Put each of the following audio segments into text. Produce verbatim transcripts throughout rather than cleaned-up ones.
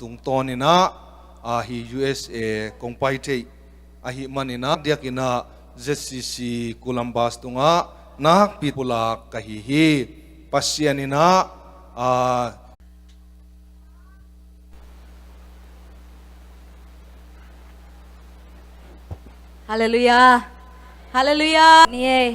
tungtawninah, ah, hi U S A kong pai thei ahih maninah diakinah Z C C Columbus tungah nakpi pulak ka hi hi. Pasian inah, ah, Halleluiah. Halleluiah. Ni ei.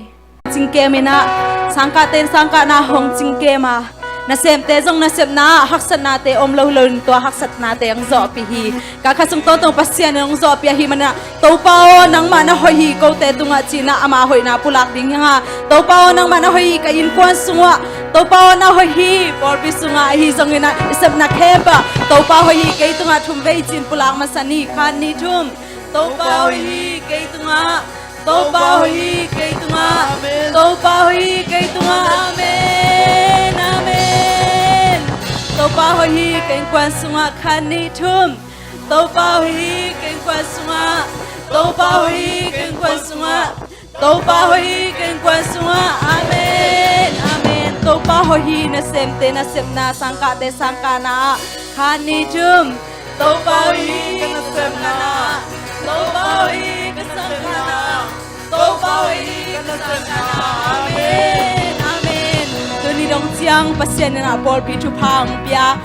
Cingkem inah, sangkahte in sangkahna hong cingkem a, nasemte zong nasepna ah haksatnate om lo loin tua haksatnate hong zawhpih hi. Ka kha sung tawntawng Pasian in hong zawhpih ahih maninah, Topa aw, nangmah na hoih hi kote tungah cinah ama hoihna pulak ding hi hang a. Topa aw, nangmah na hoih hi ka innkuan sungah. Topa aw, na hoih hi pawlpi sungah ahi zonginah i sepna khempeuh ah Topa hoih hi kei tungah thum vei cin pulak masa ni, khat, nih, thum. Topa hoih hi kei tungah. Topa hoih hi kei tungah. Amen. Topa hoih hi kei tungah. Amen. Amen. Topa hoih hi ka innkuan sungah, khat, nih, thum. Topa hoih hi ka innkuan sungah. Topa hoih hi ka innkuan sungah. Topa hoih hi ka innkuan sungah. Amen. Amen. Topa hoih hi nasemte nasepna, sangkahte sangkahna ah, khat, nih, thum. Topa hoih hi ka nasepna ah. Topa hoih hi ka sangkahna ah. Topa hoih hi ka nasepna ah. Amen. Amen. Tuni dong ciang Pasian inah pawlpi thupha hong pia,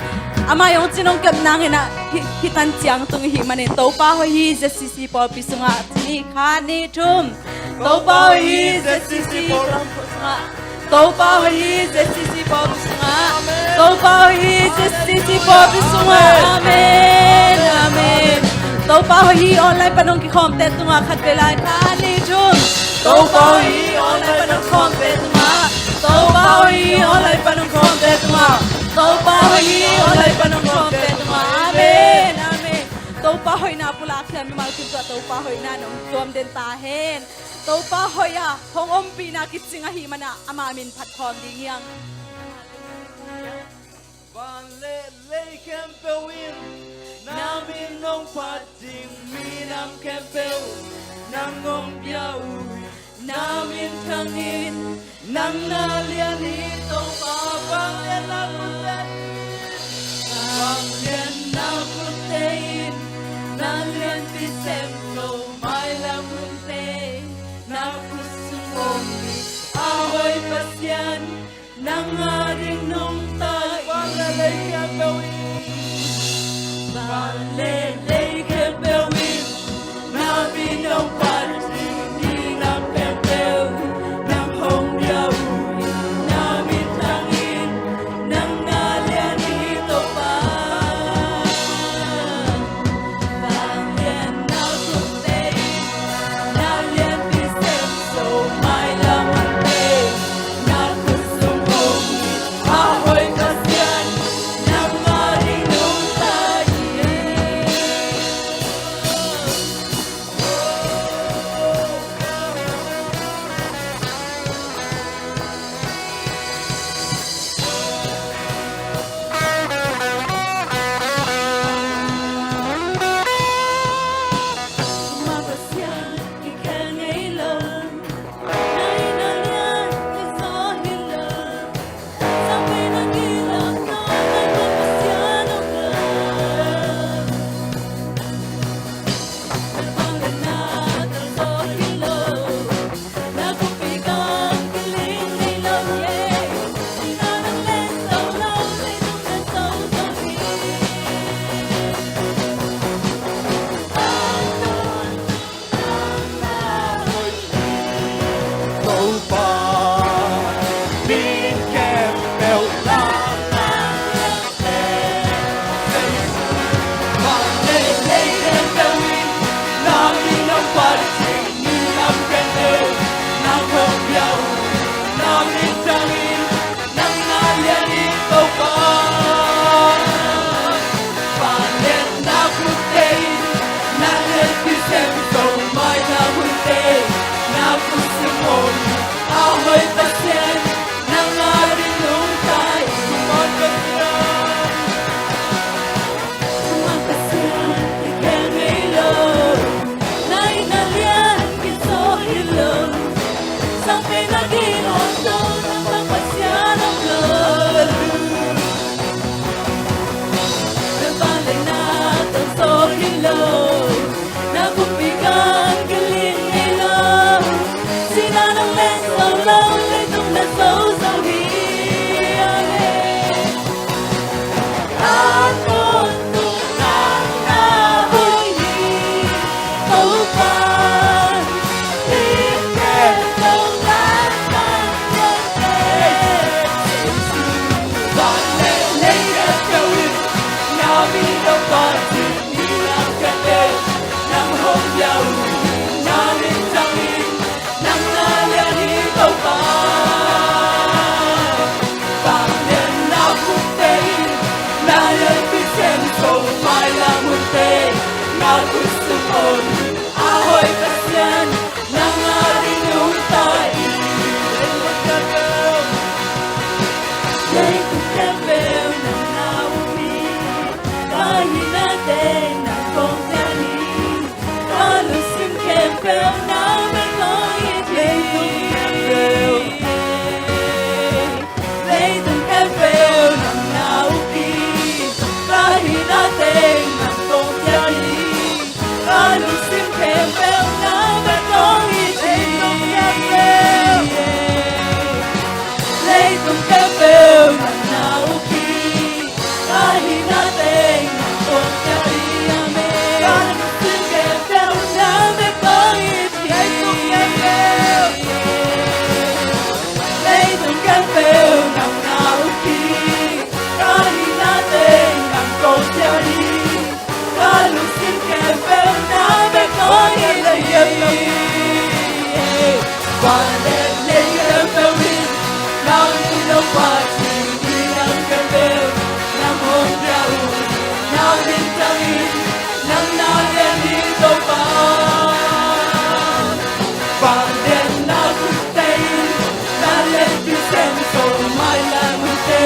amah hong cin hong kep nanginah hih, hih tan ciang tung ihih manin Topa hoih hi Z C C pawlpi sungah, ci ni, khat, nih, thum. Topa hoih hi Z C C pawlpi sungah. Topa hoih hi Z C C pawlpi sungah. Topa hoih hi Z C C pawlpi sungah. Amen. Amen. Topa hoih hi online pan hong kikhawmte tungah, khat vei lai, khat, nih, thum. Topa hoih hi online pan hong khawmte tungah. Topa hoih hi online pan hong khawmte tungah. Topa hoih hi online pan hong khawmte tungah. Amen. Amen. Topa hoihna pulak hi a, mimal kim tawh Topa hoihna nong tuam den ta hen. Topa hoih a hong ompihna kicing ahih manah ama min phat khawm ding hi hang. Van le lei khempeuh in na min hong phat ding, minam khempeuh nang hong pia uh hi. Na min thangin nang na lian hi Topa. Vangliatna khut tei in, vangliatna khut tei in, na lianpi sem lo mailam hun tei, na khut sung om hi a hoih Pasian, nang ading nungta hi. Van le lei khempeuh in, van le lei khempeuh in na min hong phat ding, minam khempeuh nang hong pia uh hi. Na min thangin nang na lian hi Topa. Vangliatna khut tei in, na lianpi sem lo mailam hun tei, na khut sung om hi a hoih Pasian, nang ading nungta hi. Na kumpi gam ka ling ngei lo, sihna nong leng zo lo, leitung na zo zo hi. Amen. A tawntung nang na hoih hi, Topa. Nang a ding nungta i, leitung khempeuh nang na um hi. Ka hinate nang kong piak hi. Ka lungsim khempeuh nang bek kong it hi. Leitung khempeuh nang na um hi. Ka hinate nang kong piak hi. Ka lungsim khempeuh nang bek kong it hi. Leitung khempeuh nang na um hi. Ka hinate nang kong piak hi. Amen. Ka lungsim khempeuh nang bek kong it hi. Leitung khempeuh nang na um hi. Ka hinate nang kong piak hi. Ka lungsim khempeuh nang bek kong it hi. Vanleng lei khempeuh in nang min hong phat hi. Minam khempeuh nang hong piak uh, na minthang in, nang na lian hi Topa. Vangliatna khutte in na lianpi sem zo, mailam munte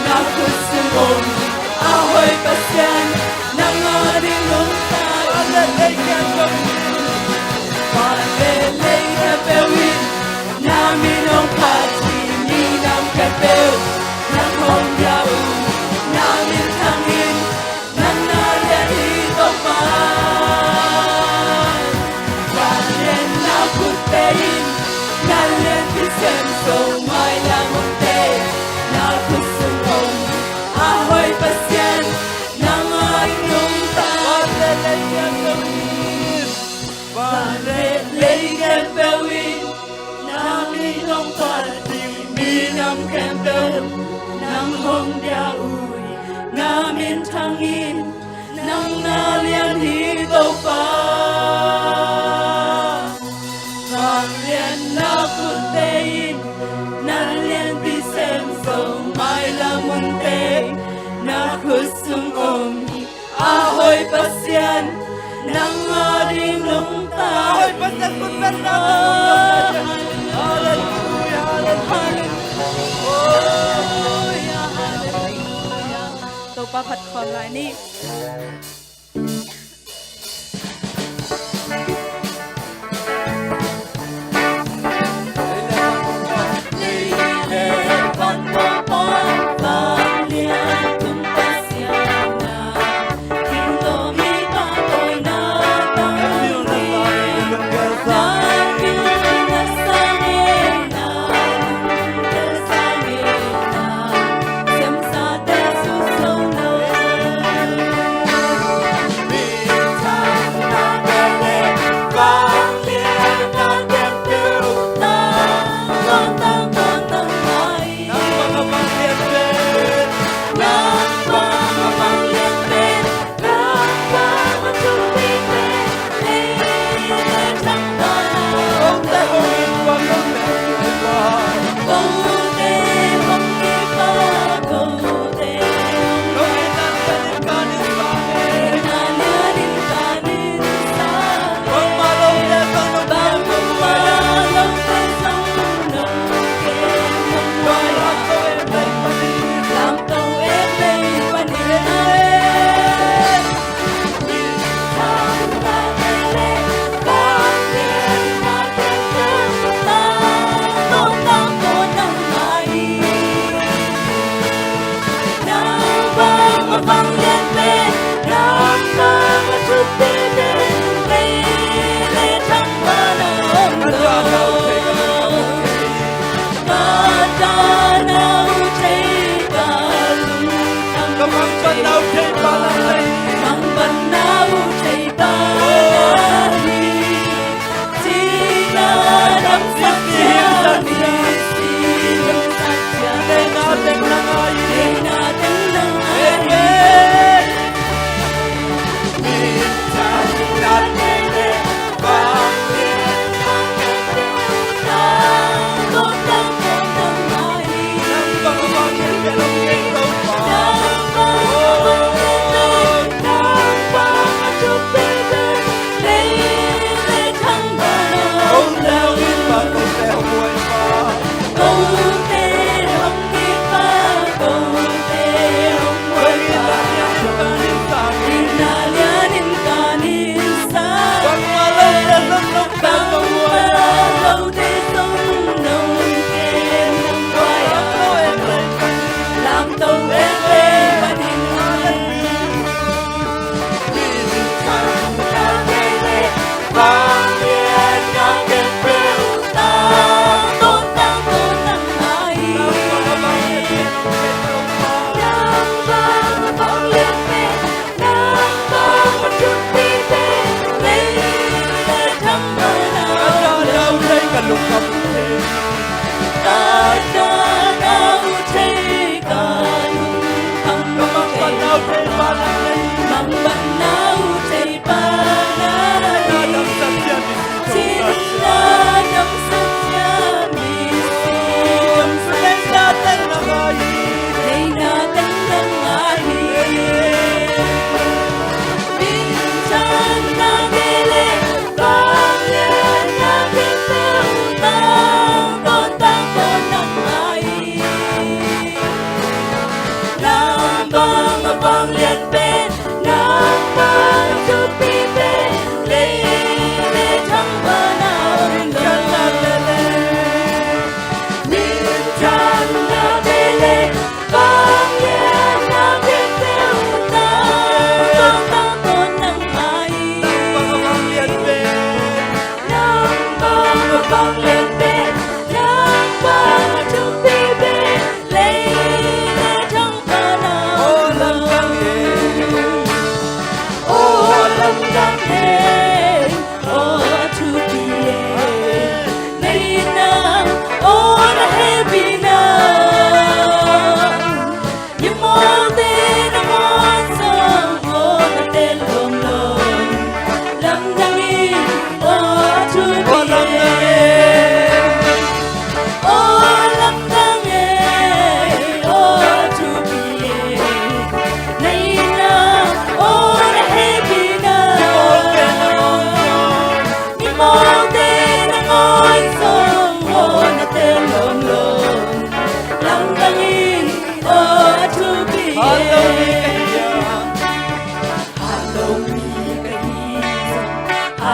na khut sung om hi. A hoih Pasian, nang a ding nungta i, vangliatna khempeuh in na min hong phat hi. Minam khempeuh nang hong piak uh, na minthang in, nang na lian hi Topa. Vangliatna khutte in na lianpi sem zo, mailam munte na khut sung om hi. A hoih Pasian, nang a ding nungta i, vangliatna khempeuh in, vangliatna khempeuh in na min hong phat hi. Minam khempeuh nang hong piak uh hi. Na minthang in, nang na lian hi Topa. Vangliatna khutte in na lianpi sem zo, mailam munte na khut sung om hi. A hoih Pasian, nang a ding nungta i, a hoih Pasian, khut beng na. Halleluia, halleluia. Halleluia, halleluia. Topa phat khawm lai ni.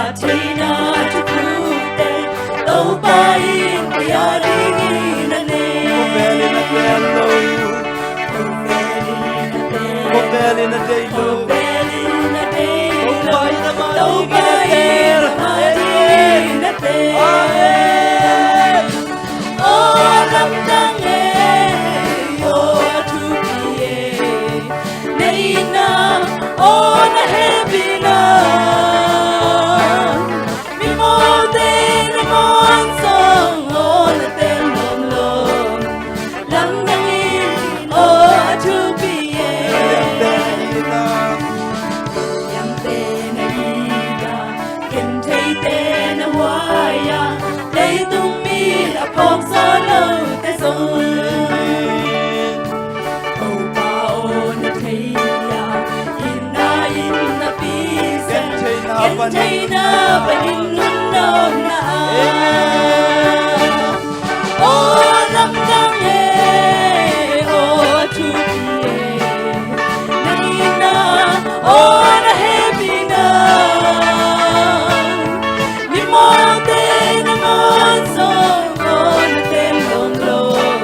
Theihna thuthute Topa in kei a dingin a nei. Khawvel in a teel lo. Khawvel in a teel lo. Khawvel in a teel lo. Khawvel in a teel lo. Topa in amah dingin a teel. Topa in amah dingin a teel. Amen. Aw lamdang e, aw a thupi e, na itna aw na hehpihna. Mimawhte nangawn zong aw na teel lawmlawm. Lamdang in aw a thupi e. Lamdang in aw. Lamdang in aw. Gentheite na huai a, leitung mi a phawk zo lote zong. Topa aw na thei a, itna in na pi zen. Gentheite na panin nunna a. Amen. Aw lamdang e, aw thupi e, na itna aw na hehpihna. Mimawhte nangawn zong aw na teel lawmlawm.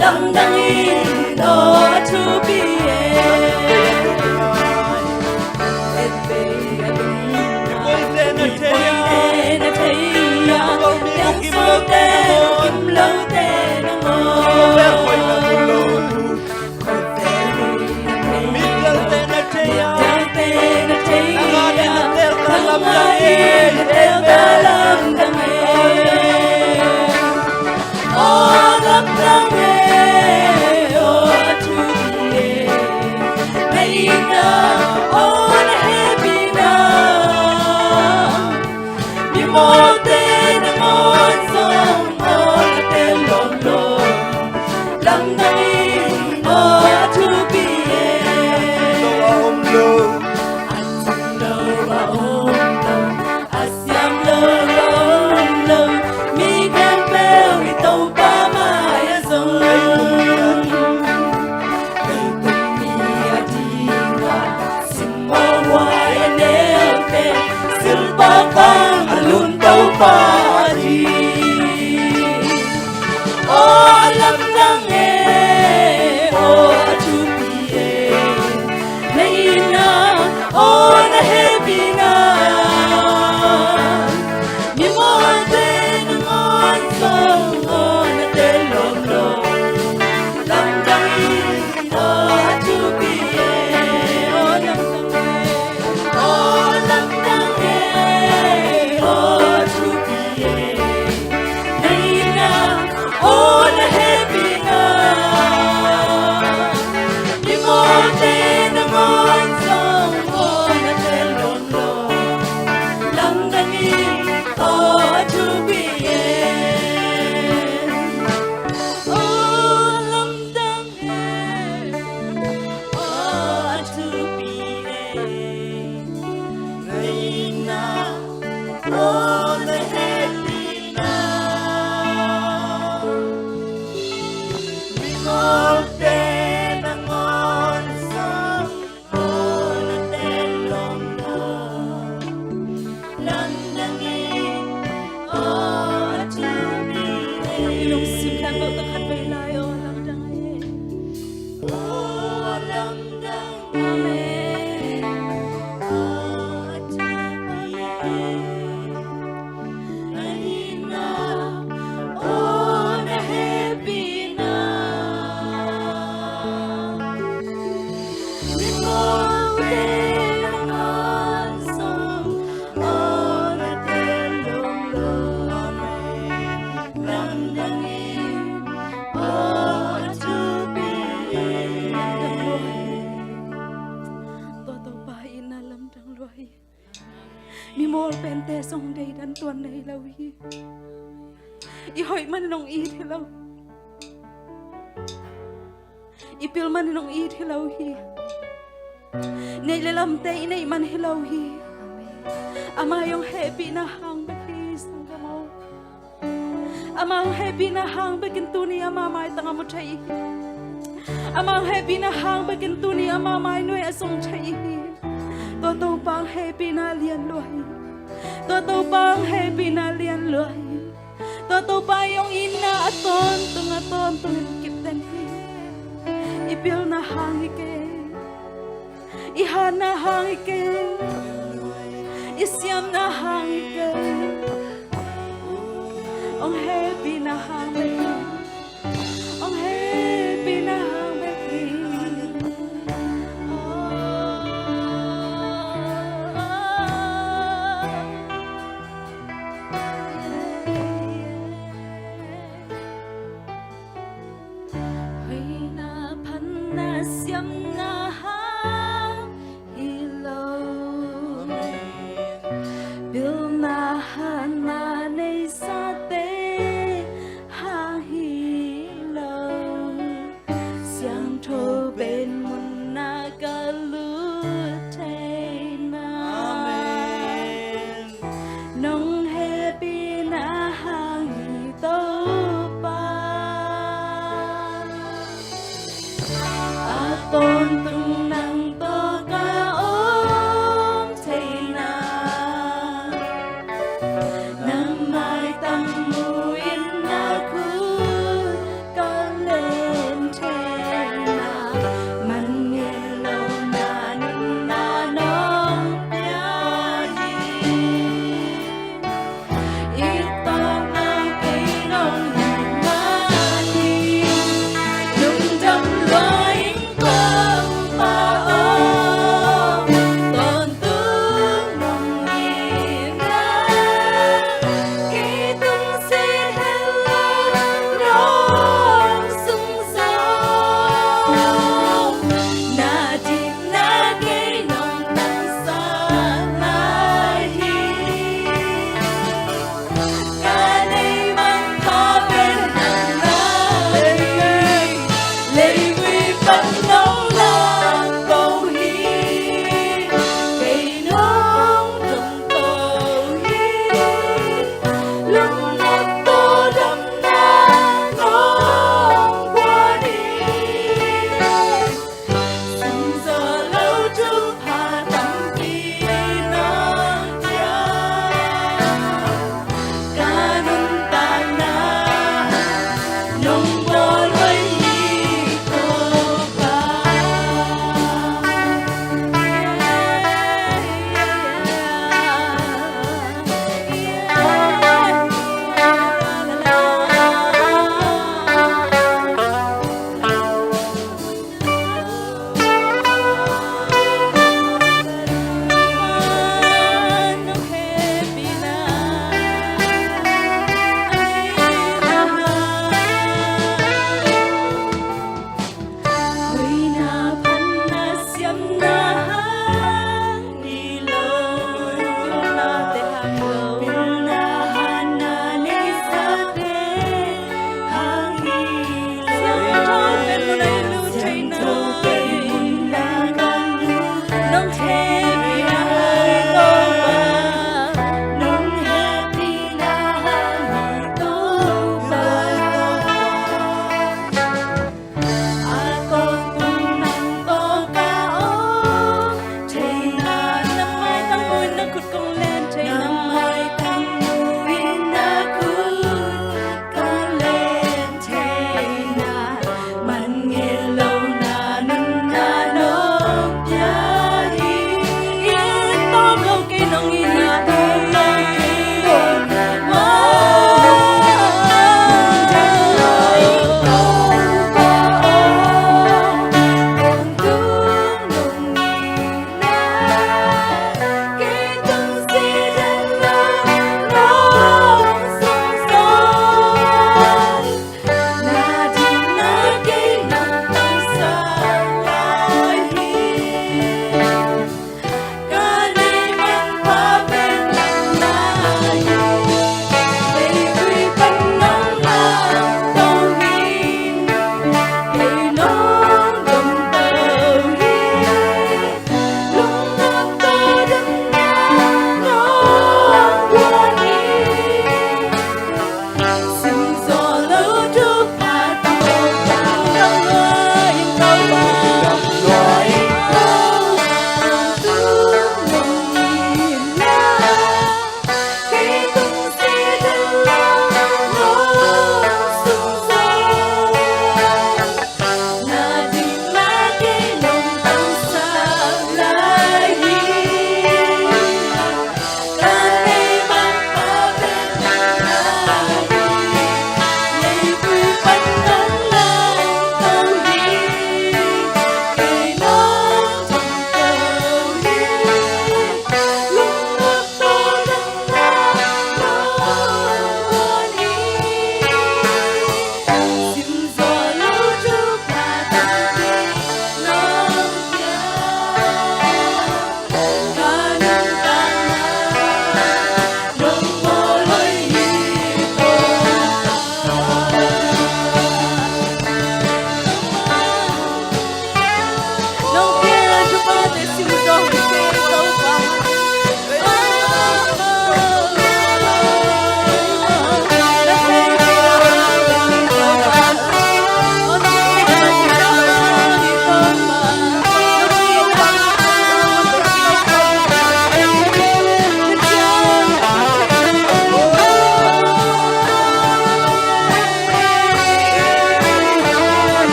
Lamdang in aw a thupi e. Aw lamdang e, aw a thupi e, na itna aw na hehpihna. Mimawhte nangawn zong aw na teel lawmlawm. Lamdang in aw a thupi e. Lo a om lo. A cing lo a om lo. A siam lo a om lo, mi khempeuh i Topa mai-ah zong. Leitung mi a ding a simmawh huai a neute, silpah bang a lum Topa a ding. Aw lamdang e, aw a thupi e, na itna aw na hehpihna. Mimawhte nangawn zong aw na teel lawmlawm. Lamdang in aw a thupi e, aw lamdang e, aw lamdang e, aw a thupi e. Na itna aw na hehpihna. Mimawhte nangawn zong aw na teel lawmlawm. Lamdang in aw a thupi e. Aw lamdang e, aw a thupi e. Na itna aw na hehpihna. Mimawhte nangawn zong aw na teel lawmlawm. Lamdang in aw a thupi e. I lungsim khempeuh tawh khatvei lai aw lamdang e. Aw lamdang. Amen. Aw a thupi e. Na itna aw na hehpihna. Mimawhte nangawn zong aw na teel lawmlawm. Lamdang in aw a thupi e. Tua Topa in na lamdang lua hi. Mimawl pente zong deidan tuan nei lo hi. I hoih manin hong it hi lo. I pil manin hong it hi lo hi. Neih le lamte i neih man hi lo hi. Ama hong hehpihna hang bek hi sanggam aw. Ama hong hehpihna hang bekin tuni ama maitang a mu thei hi. Ama hong hehpihna hang bekin tuni ama mainuai a zong thei hi. Tua Topa hong hehpihna lian lua hi. Tua Topa hong hehpihna lian lua hi. Tua Topa i hong itna a tawntung a tawntung in kip den hi. I pilna hang hi kei. I hatna hang hi kei. I siamna hang hi kei. Hong hehpihna hang bek hi. Hong hehpihna hang bek hi. Hoihna phatna siamna hang hi lo. Pilna hatna neisate hang hi.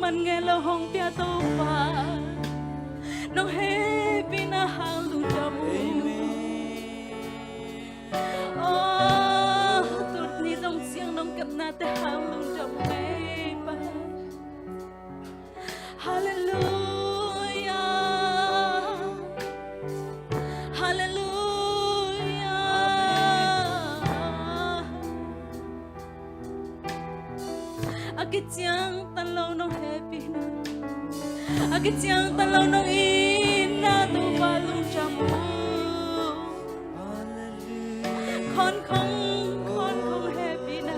man ngen lo hong pia Topa, nong hehpihna hang lungdam ung. Oh, tuni zong ciang nong kepnate hang lungdam ung ei Pa. Halleluia. Halleluia. A kiciangtan lo nong hehpihna, a kiciangtan lo nong itna Topa lungdam ung. Khawn khong, khawn khong hehpihna,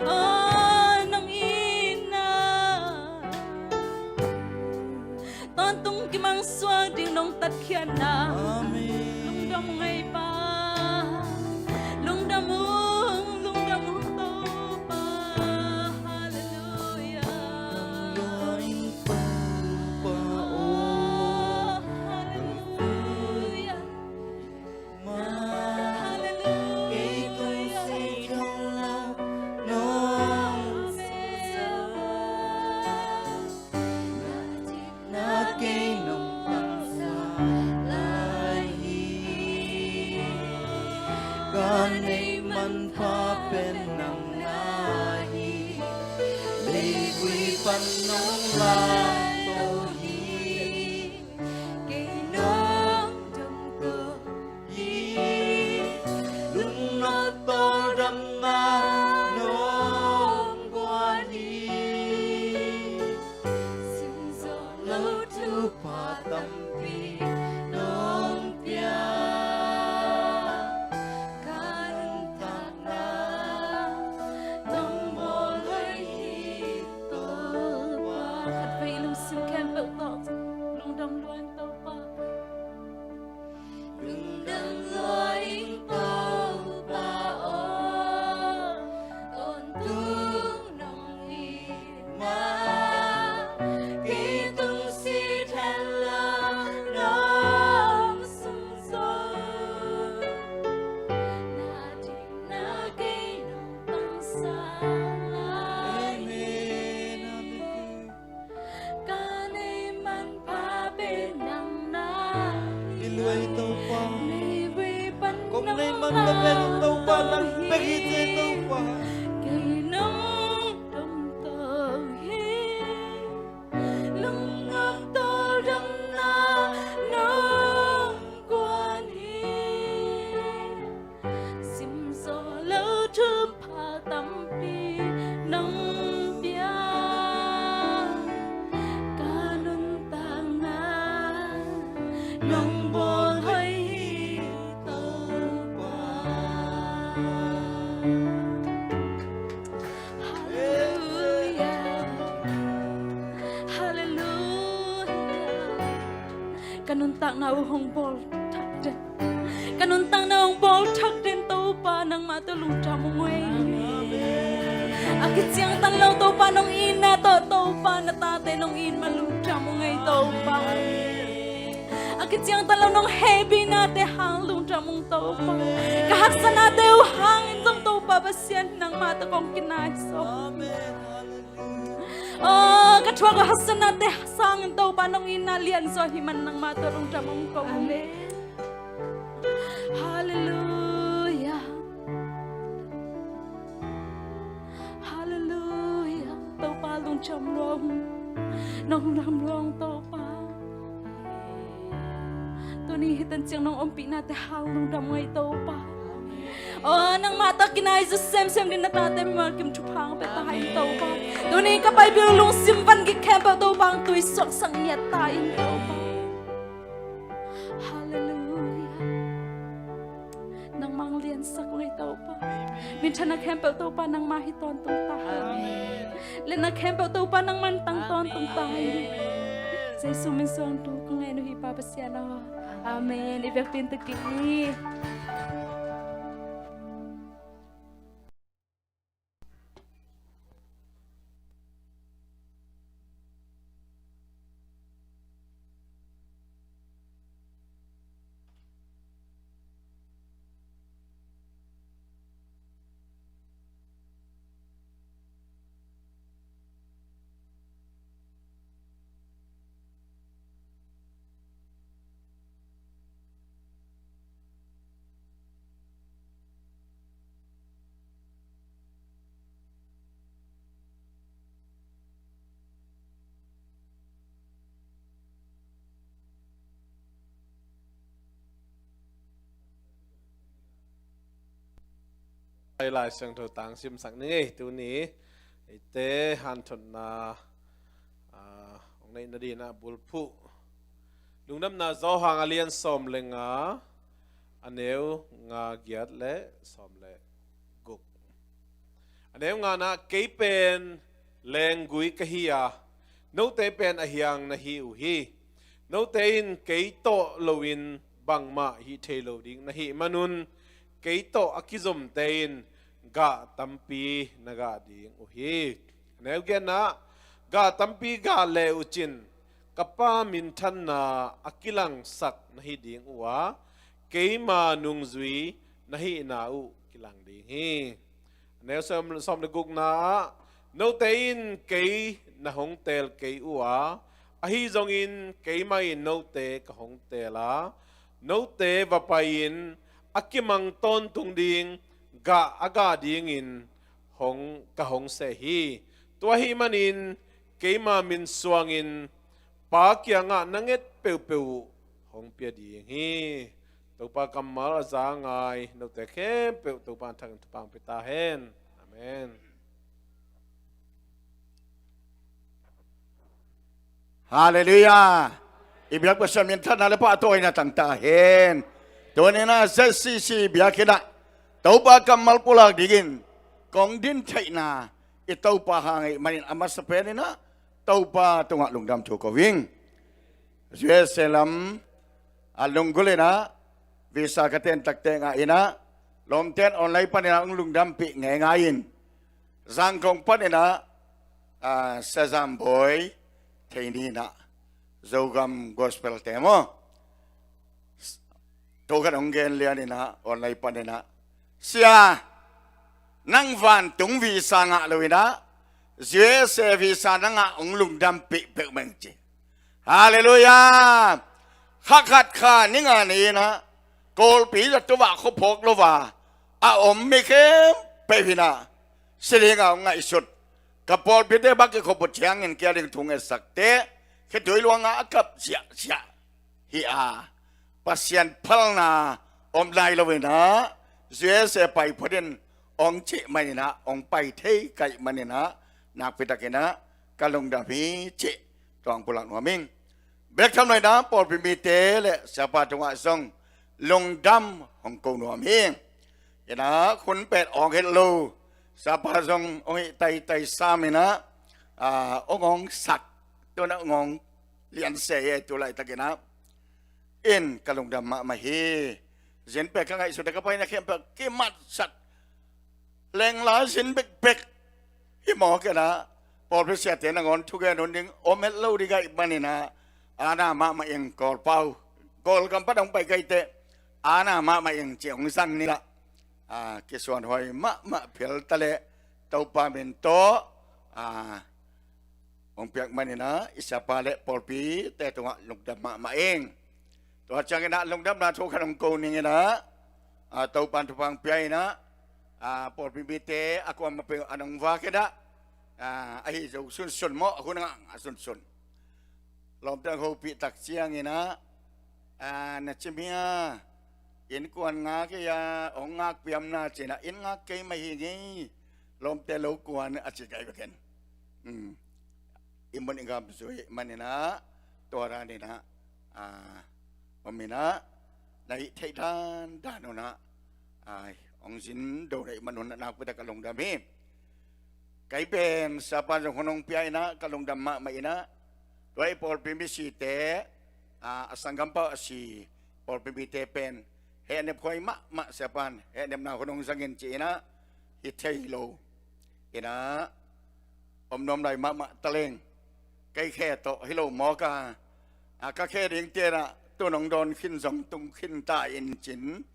oh, nong itna. Tawntung kimangsuak ding nong tatkhiatna. Amen. Lungdam ung ei Pa. Lungdam ung, lungdam ung Topa. Halleluia. Lungdam ung Topa, oh, halleluia. Halleluia. Kei tung si khan lo nong sawlna, kei nong pangsa lai hi. Ka neih manpha pen nang na hi. Leivui pan nong lato hi. Kei nong dong to hi. Lungnop tawldamna nong guan hi. Simzaw lo thupha tampi nong pia. Ka nuntakna nong bawl hoih hi Topa. Khatvei lungsim khempeuh tawh lungdam lua ing Topa. Lungdam lua ing Topa aw, tawntung nong it ma, kei tung si khan lo nong sumzaw. Na ding na kei nong pangsa lai hi. Amen, amen. Ka neih manpha pen nang na hi. Hi lua hi Topa. Kong neih manpha pen Topa nang bek hi ci Topa. Kei nong dong to hi. Lungnop tawldamna nong guan hi. Simzaw lo thupha tampi nong pia. Ka nuntakna nong bawl hoih hi Topa. Halleluia. Halleluia. Ka nuntakna uh hong bawl thak den. Ka nuntakna hong bawl thak den Topa, nangmah tawh lungdam ung ei. A kiciangtan lo Topa nong itna tawh Topa na tate nong it ma lungdam ung ei Topa. A kiciangtan lo nong hehpihnate hang lungdam ung Topa. Ka haksanate uh hangin zong Topa Pasian nangmah tawh kong kinai sawm. Aw, ka thuak a haksatnate sangin Topa nong itna lianzaw ahih man nangmah tawh lungdam ung kong. Amen. Halleluia. Halleluia. Topa lungdam lua ung. Nong lungdam lua ung Topa. Tuni hih tan ciang nong ompihnate hang lungdam ung ei Topa. Aw, nangmah tawh kinai zaw semsem ding na tate mimal kim thupha hong pia ta in Topa. Tuni ka Bible lungsim van gik khempeuh Topa hong tuisuaksak ngiat ta in Topa. Halleluia. Nangmah hong liansak ung ei Topa. Minthanna khempeuh Topa nangmah hi tawntung ta hen. Amen. Liatna khempeuh Topa nangmah tang tawntung ta hen. Amen. Jesu min suang thu ka ngen uh hi Pa Pasian aw. Amen. I biakpiin ta kik ni. Lai Siangtho tang simsak ni ngei. Tuni eite hanthotna, ah, hong neih nadingin ah bulphuh Lungdamna Johan a lian sawm le nga, a neu nga giat le sawm le guk. A neu nga na, kei pen lenggui ka hi a, note pen a hiang na hi uh hi. Note in kei tawh loin bangmah hih thei lo ding na hih manun, kei tawh a kizomte in gah tampi na gah ding uh hi. A neu giatna, gah tampi gah le uh cin, ka Pa minthanna a kilangsak na hi ding uh a, keima nungzui na hihna uh kilang ding hi. A neu sawm, sawm le gukna ah, note in kei na hong teel kei uh a, ahi zongin keimah in note ka hong teel a, note va pai-in a kimang tawntung ding gah a gah dingin hong, ka hong seh hi. Tua ahih manin keima min suangin Pa kiangah na nget peuhpeuh uh hong pia ding hi. Topa kammal a za ngai note khempeuh Topa in thangin thupha pia ta hen. Amen. Halleluiah. I biak Pasian minthanna le pahtawina tang ta hen. Tuni-in ah Z C C biakinn ah Topa kammal pulak dingin kong din theihna i Topa hang ahih manin a masa penin ah Topa tungah lungdam thu ko ing. U S A lam a lunggulh in ah visa ka ten takte ngah in ah, lawmten online panin ah hong lungdampih ngeingai in, Zangkong panin ah, ah, Sia Zam Bawi thei ni in ah, Zogam Gospel te maw, thu khat hong gen lian in ah online panin ah, Sia, nang vantung visa ngah lo in ah, U S A visa na ngah hong lungdampih peuhmah ing ci. Halleluiah. Kha khat kha ni nga ni in ah, Kawlpi zat tua khuaphawk lo a a om mi khempeuh in ah, si ding a hong ngaihsut, ka pawlpite bang kikhop uh ciangin kia ding thu ngetsakte, khitui luangah a kap ziahziah hi a, Pasian phalna om nai lo in ah, U S A pai phot in hong cih manin ah, hong pai thei ka hih manin ah, nakpi takin ah ka lungdam hi cih tua hong pulak nuam ing. Bek tham lo in ah pawlpi mite le siapa tungah zong lungdam hong ko nuam hi. In ah hun pet awng het lo, siapa zong hong hih taitai sam in ah, ah, hong awngsak, tu-in ah hong awng lianse hi, tu laitakin ah in ka lungdam mahmah hi. Zin pek ka ngaihsut a ka paina khempeuh kimatsat, lengla zin bekbek hi mawk in ah, pawlpi siate nangawn thugen hun ding om het lo ding ahih manin ah, ana mahmah ing Kawlpau. Kawlgam pan hong pai ka hih teh ana mahmah ing ci hong zang ni lah. Ah, kisuanhuai mahmah phial ta leh Topa min tawh, ah, hong piak manin ah i siapa le pawlpite tungah lungdam mahmah ing. Tua ciangin ah lungdamna thu khat hong ko ning in ah, ah, Topa in thupha hong pia in ah, ah, pawlpi mite a kuamah peuh an hong vak in ah, ah, ahi zo sunsun maw, a hun a ngah sunsun, lawmte hong hopih tak ciangin ah, ah, na cimia innkuan ngak ei a, hong ngak piamna ci in ah, inn ngak kei mah hi ngei, lawmte lo kuan a ci kai bek in. Hmm. I mun i gam zui manin ah, tua dan in ah, ah, om in ah, na hih theih dandan un ah, ah, hong zin do na hih man un ah nakpi tak ka lungdam hi. Kei pen siapa in zong hun hong pia in ah ka lungdam mahmah in ah, tua i pawlpi misite, ah, a sanggampau a si pawlpi mite pen hehnep huai mahmah, siapa in hehnepna hun hong zang in ci in ah, hi thei lo in ah, om nuam lai mahmah ta leng, kei khe tawh hi lo mawk a, a ka khe dingte in ah tu-in hong dawn khin zong tung khin ta in cin,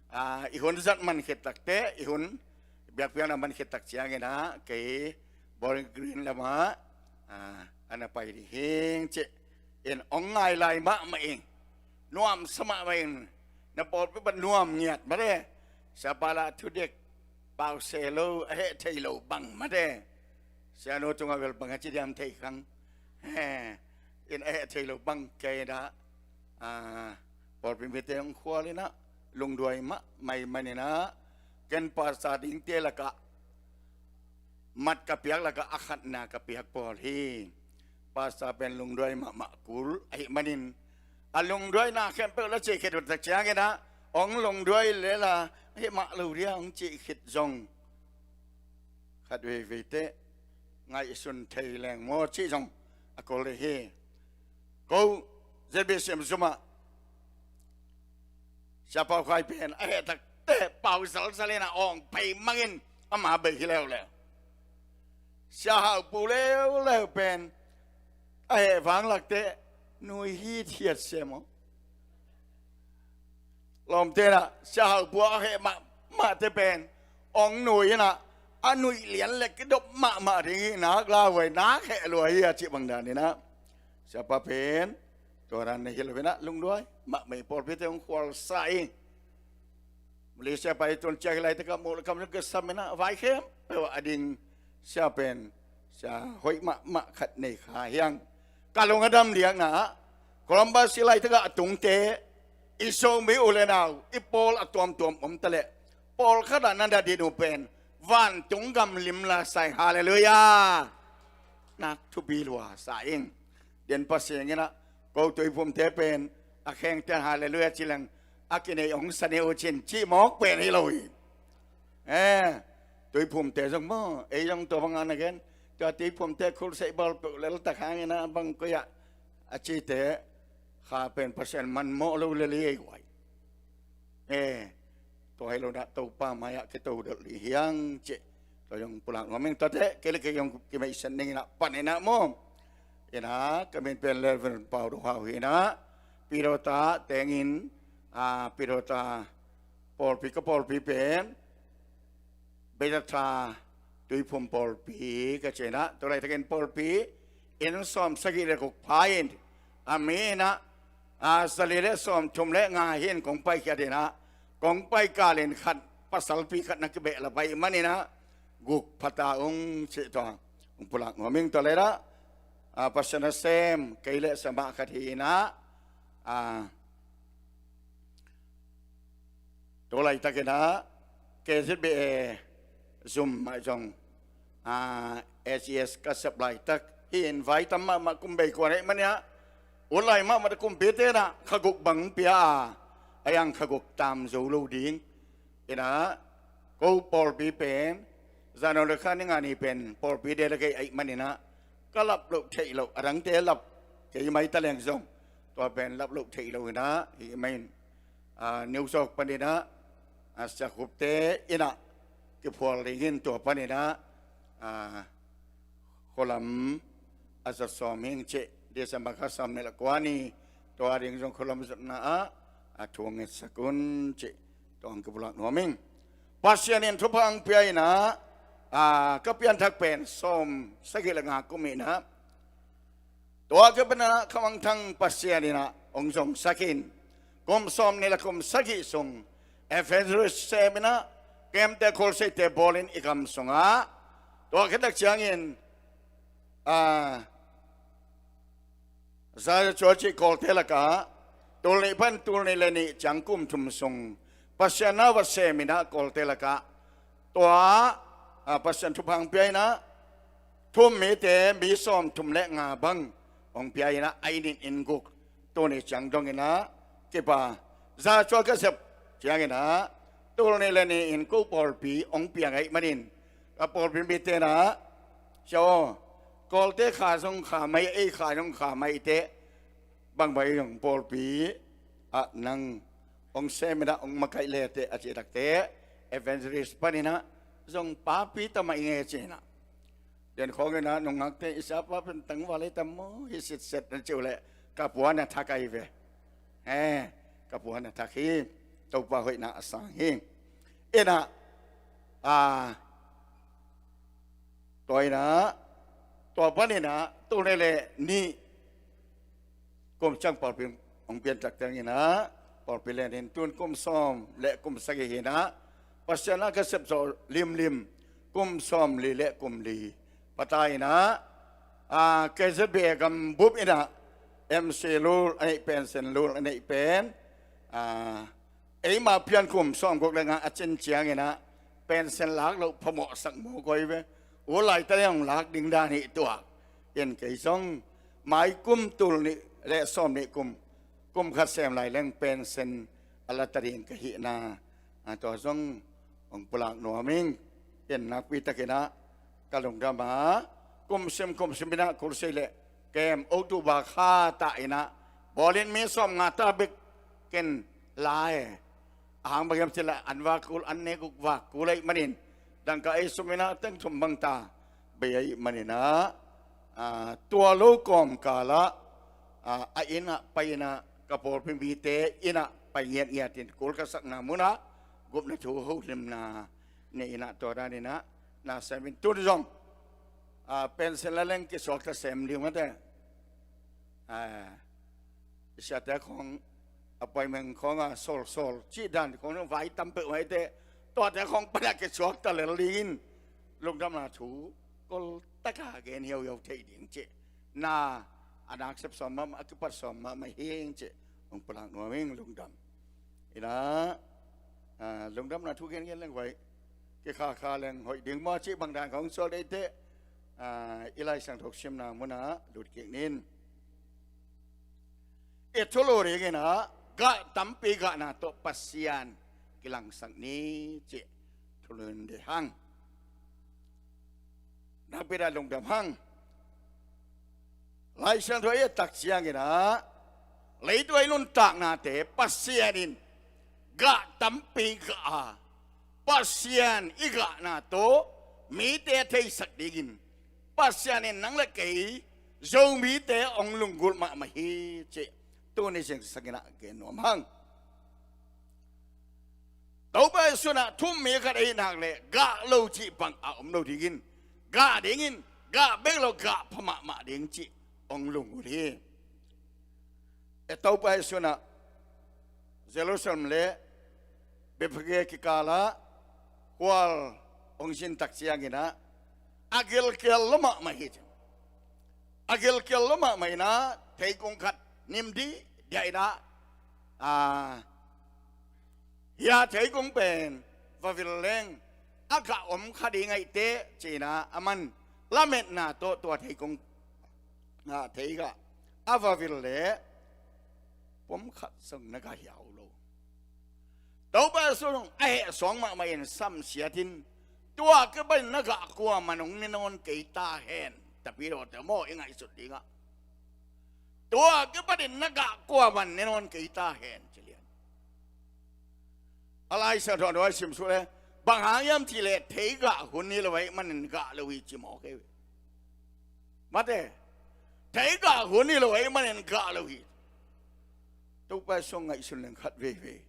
a, i hun zat man khit tak teh, i hun biakpiakna man khit tak ciangin ah kei Bowling Green lamah, a, ana pai ding hi ing ci in hong ngai lai mahmah ing. Nuamsa mahmah ing. Na pawlpi pan nuam ngiat mate. Siapa lah thudek pause lo, a heh thei lo bang mate. Sianu tungah bel bang a ci diam thei kang. He, in a heh thei lo bang kei in ah, a, pawlpi mite hong khual in ah, lungduai mahmah ahih manin ah, Ken pastor dingte lakah mat ka piak lakah a khatna ka piak pawl hi. Pastor pen lungduai mahmah kul ahih manin, a lungduaina khempeuh la cih khit uh tak ciangin ah, hong lungduai lela, hih mah lo dia hong cih khit zong, khat veivei teh ngaihsun thei leng maw cih zong a kul hi. Ko Z B C M zum ah Sia Pau Khai pen a heh tak teh pau zalzal in ah awng pei mangin ama bei hi leuleu. Sia Hau Pu leuleu pen a heh vang lak teh nui hithiat se maw. Lawmte in ah Sia Hau Pu a heh mahmah te pen hong nui in ah, a nuih lian le kidop mahmah ding hi nak lauhuai nak heh lua hi a cih bang dan in ah, Sia Pa pen tua dan na hi lo in ah lungduai mahmah hi. Pawlpite hong khualsa hi. Malaysia pa i tun ciak hi laitak ah muh le kam zong kisam in ah vai khempeuh ah a ding sia pen sia hoih mahmah khat nei kha hi hang. Ka lung a dam liakna ah, Columbus i laitak ah a tungte, i Zomi u le nau, i pawl a tuamtuam om ta leh, pawlkhat ah na na din uh pen vantung gam lim la sa hi. Halleluiah. Nak thupi lua sa ing. Den Pasian in ah, ko Tuiphumte pen a khengte in halleluiah ci leng, a kinei hong sa ni uh cin cih mawk pen hi lo hi. Eh, Tuiphumte zong maw, ei zong tua bang a na gen, tua Tuiphumte khulseih bawl peuh lel tak hangin ah bang koi ah a cite kha pen Pasian man mawh lo lel hi ei guai. Eh, tua hi lo in ah Topa mai-ah kito delh ding hi hang cih tua zong pulak nuam ing. Tuate kei le kei zong kimeihsiat ning in ah pan in ah maw. In ah ka min pen Reverend Pau Do Hau hi in ah, Pidawta tengin, ah, Pidawta pawlpi, ka pawlpi pen Bethesda Tuiphum pawlpi ka ci in ah, tua laitakin pawlpi inn sawm sagih le guk pha in, a mi in ah, a, za li le sawm thum le nga hi in kong paikhiat in ah, kong paikal in khat, pasalpi khat na kibehlap ahih manin ah guk pha ta ung cih tua hong pulak nuam ing. Tua leh ah, a, Pasian a sem kei le sa mah khat hi in ah, a, tua laitakin ah K Z B A zum ah zong, a, S E S ka sep laitak hi in vai tam mahmah kum bei kuan ahih manin ah, ut lai mahmah kumpite in ah kha guk bang pia a, a yang kha guk tam zo lo ding. In ah ko pawlpi pen January kha ni nga ni pen pawlpi delegate ahih manin ah ka lap loh theih loh, a dangte lap kei mai ta leng zong tua pen lap loh theih loh in ah hi mai in, a, New York panin ah, a, siakhupte in ah kiphual ding in tua panin ah, a, khualam a za sawm hing cih, December kha sawm nih le kua ni, tua ding zong khualam zatna ah a thu hong ngetsak un cih tua hong kipulak nuam ing. Pasian in thupha hong pia in ah, a, ka pianthak pen sawm sagih le nga kum hi in ah, tua ka pen ah Khamangthang Pasian in ah hong zongsak in, kum sawm nih le kum sagih sung evangelist sem in ah kemte khulseihte bawl in i gam sungah, tua khit tak ciangin, a, Za Cua cih Kawlte lakah tul nih pan tul nih le nih ciang kum thum sung Pasian na va sem in ah Kawlte lakah tua, a, Pasian thupha hong pia in ah, thu-um mite mi sawm thum le nga bang hong pia in ah, a inn in inn guk tuni ciang dong in ah kipa. Za Cua ka sep ciangin ah tul nih le nih in ko pawlpi hong piang ahih manin, ka pawlpi mite in ah, sia aw, Kawlte kha zong kha mai, ei kha zong kha mai teh, bangmah zong pawlpi ah nang hong sem in ah hong makaih le teh a cih tak teh, evangelist panin ah zong papi ta mah ing e ci in ah, den khawng in ah nungakte in, i siapa pen tangval hi tam maw, hi sitset na ci uh leh ka puan a thak ahi ve. He, ka puan a thak hi. Topa hoihna a sang hi. In ah, a, tua in ah, tua panin ah tul nih le nih kum ciang pawlpi hong pianthak teng in ah, pawlpi len in tun kum sawm le kum sagih hi in ah, Pasian na ka sep zawh limlim kum sawm li le kum li pha ta in ah, a, K Z B A gambup in ah M C Lul a neih pen, Sen Lul a neih pen, a, eima pian kum sawm guk le nga a cin ciangin ah, Pension lak loh phamawhsak maw koi ve. U Laite leng hong lak ding dan hi tuak. In kei zong mai kum tul nih le sawm nih kum, kum khat sem lai leng pension a la ta ding ka hihna, a, tua zong hong pulak nuam ing. In nakpi takin ah ka lungdam a, kumsim kumsim in ah Khursei le kem October kha ta in ah bawlin mi sawmnga ta bek ken la e. A hang bang hiam cih leh an vak kul, an nek uk vak kul ahih manin, dangka ei sum in ah teng thum bang ta bei ahih manin ah, a, tua lo kawmkal ah, a, a inn ah pai in ah ka pawlpi mite inn ah pai ngiatngiat in kul ka sakna mun ah gupna thu holimna nei in ah tua dan in ah na sem in tun zong, a, pension la leng kisuak ta sem ding mate. A, i siate khawng appointment khawng a sawlsawl cih dan khawng vai tam peuh mai te, tuate khawng pan a kisuak ta lel dingin lungdamna thu kol taka gen hiauhiau thei ding cih na, a nak sep sawm mahmah, a kipat sawm mahmah hi ing cih hong pulak nuam ing. Lungdam. In ah, a, lungdamna thu gengen leng vai kikhakha leng hoih ding maw cih bang dan khawng sual deih teh, a, i Lai Siangtho simna mun ah lut kik ning. I thulu dingin ah gah tampi gahna tawh Pasian kilangsak ni cih thulu in deih hang. Nakpi takin lungdam hang. Lai Siangtho i et tak ciangin ah leitung a i nuntaknate Pasian in gah tampi gah a, Pasian i gahna tawh mite theisak dingin Pasian in nang le kei Zomite hong lunggulh mahmah hi cih tuni zingsang in ah gen nuam hang. Topa Jesuh in ah thummi khat ahih nak leh gah lo cih bang a om lo dingin, gah dingin, gah bek lo gah pha mahmah ding cih hong lunggulh hi. E, Topa Jesuh in ah Jerusalem le Bethphage kikal ah khual hong zin tak ciangin ah a gilkial lua mahmah hi ci. A gilkial lua mahmah in ah theikung khat nim dihdiah in ah, a, hia theikung pen va vil leng a gah om kha ding ahih teh ci in ah aman lametna tawh tua theikung, a, theigah a va vil leh pom khat zong na gah hiau lo. Topa Jesuh zong a heh suak mahmah in samsiat in, tua kipan in na gah kuaman hong ne nawn kei ta hen. Tapidawte maw, i ngaihsut dingah tua kipan in na gah kuaman ne nawn kei ta hen ci lian. A Lai Siangtho a nuai sim suk leh bang hang hiam cih leh theigah hun hi lo ahih manin gah lo hi ci mawk hi. Mate, theigah hun hi lo ahih manin gah lo hi. Topa Jesuh ngaihsun leng khat veivei.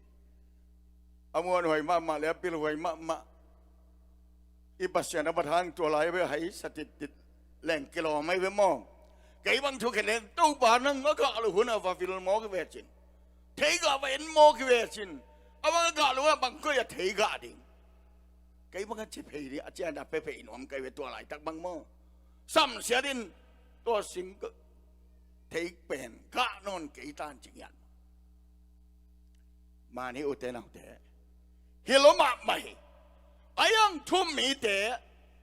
A muanhuai mahmah le a pilhuai mahmah i Pasian a bat hang tua lai ve hai sa tittit leng kilawm ahi ve maw. Kei bang thukhen leng Topa nang a gah lo hun a va vil mawk hi ve cin. Theigah va en mawk hi ve cin. A bang a gah lo a bang koi a theigah ding. Kei bang a ci phei ding a cian a phephei nuam kei ve tua laitak bang maw. Samsiat in tua sing theik pen gah nawn kei tan ci ngiat. Mani ute naute, hi lo mahmah hi. A iang thum mite,